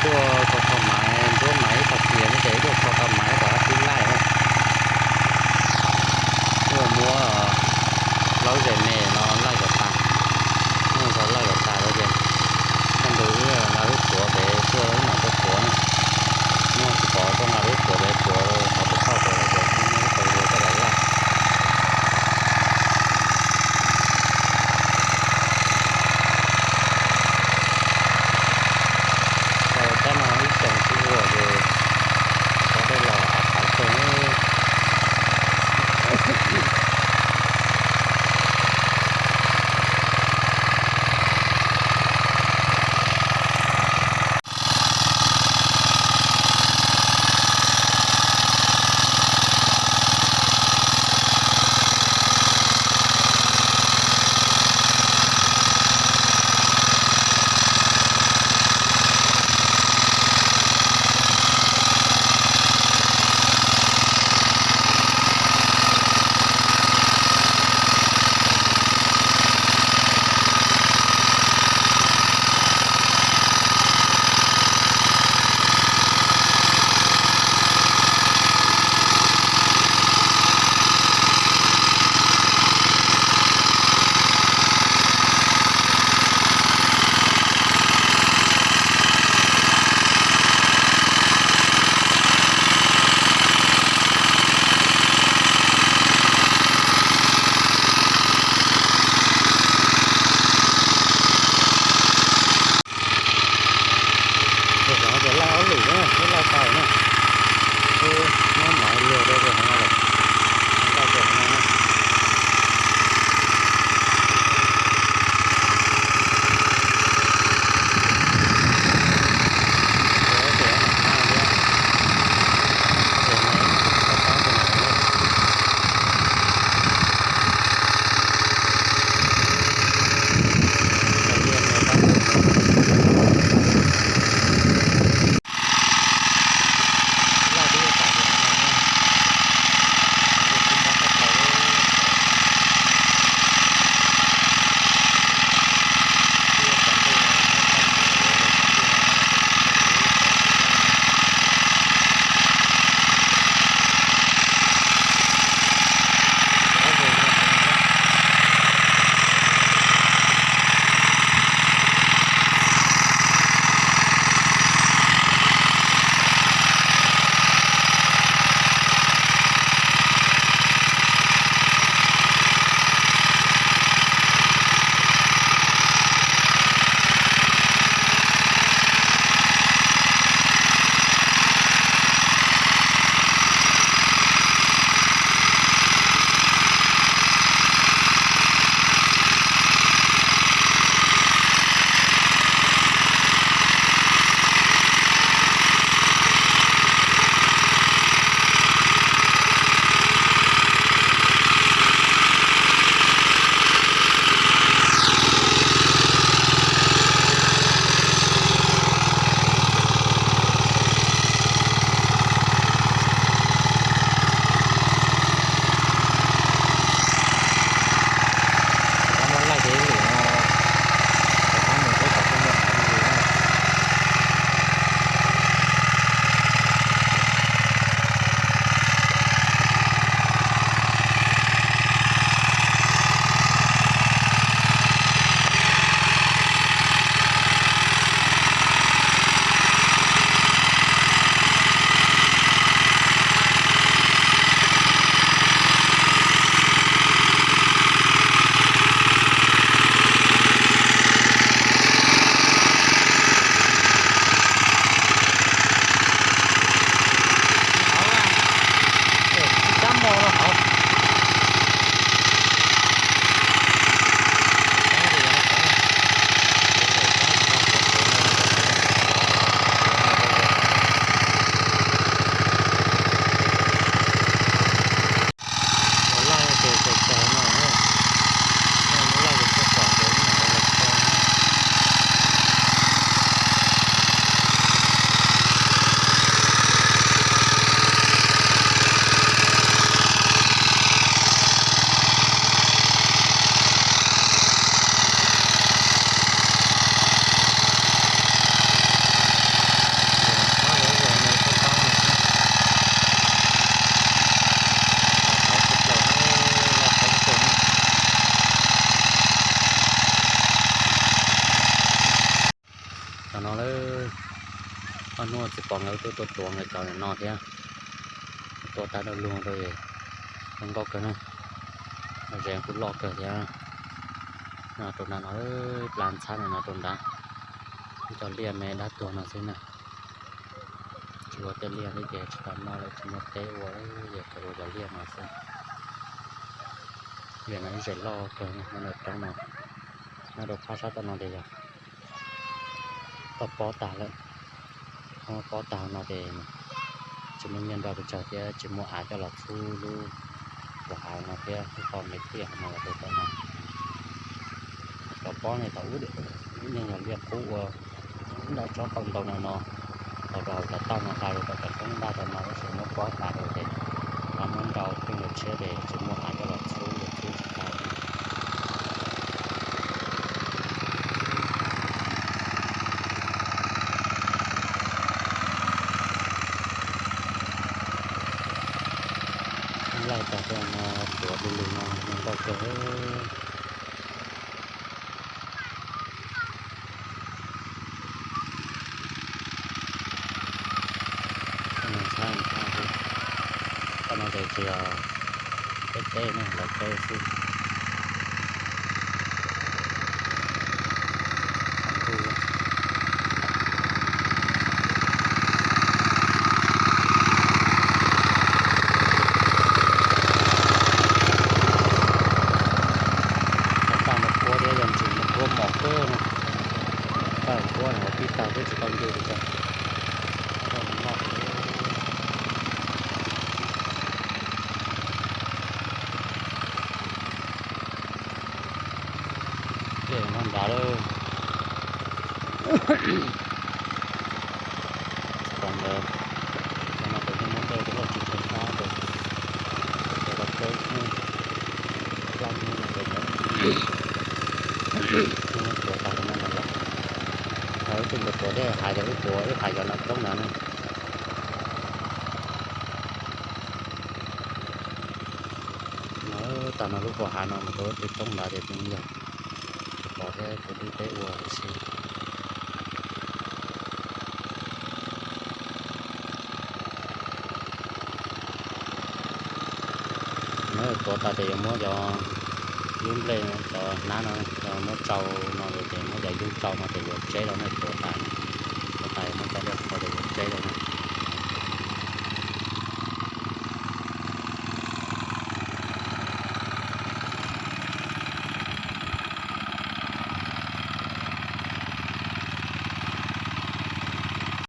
Tuaj kho tau maiv, nruab maiv ib qho tiag no ces tuaj kho tau maiv kom tib laij na. Tuaj muab laub zes me no laij kom tas, muab tau laij kom tas lawm ces kaj ntug wb nqa lub tuav pem tuaj wb mam tuaj tuav na. Muaj tsis pom tuaj nqa lub tuav pem tuav qhov pem toj pem lawm ces muaj ib qho tiag koj los laij. Kab no Tsis pom nkawd tuaj tuaj tuav nkawd cov no thiab. Tuaj tag dab lug rau, zoo nkauj kawg na. Zes kuj loj kawg thiab. No rau nram no, plas ntxhab no rau nram. Cov liaj me dab tuag no xwb na. Tsis ua tej liaj thiab ces tsis tau noj lawm, tsis muaj teb ua, ces ua cov liaj no xwb. Liaj no ib zes loj kawg no, roob no. Nyob rau phab sab tom no ces yog toj pob tag lawm. Toj pob tag no ces tsis muaj nyiaj nrog pes tsawg thiab, tsis muaj av coj los txhub lub hav no thiab, lub qhov me tiaj no los rau tom no. Cov pob no thaum ub, ub yeej yog liaj qub ua nram tsob qaum ntaus no no, thaum rau hauv cov tauj no hla rau tom cov roob ntaj tom no tab sis muab pob tas rau ces muab nrau pheej rau tshiab ces tsis muaj av coj los txhub, txhub tsis tau. Laij tag tej no, tuav du lug no zoo nkauj kawg. Toj no ces tsis yog peb teb ne, lawv teb xwb. Tau mus kuab thiab, yog ntsis mus kuab mos kawg no. Tau kuab no tib tag twb tsis tau ncu li cas. Tej no nrad lawm. Tau ntawd, cov no ces yeej muab nte rau lub tsis tshua qab ces, ces los kawg, laj mus no ces lawv tuav tas no los. Lawv ib tug nkawd tuav thiab hais tias wb tuav wb hais yog nram roob ntawd na. No, tag no lub qhov hav no mus rau lub roob ntawd ces yeej yog tsis pom thiab, kuv twb peb ua lawm xwb. Tuav tas ces yuav muab cov lub nplej, cov hnab no, cov muab tsau no ces muab cov yub tsau no ces yuav tseb rau na, tuav tas.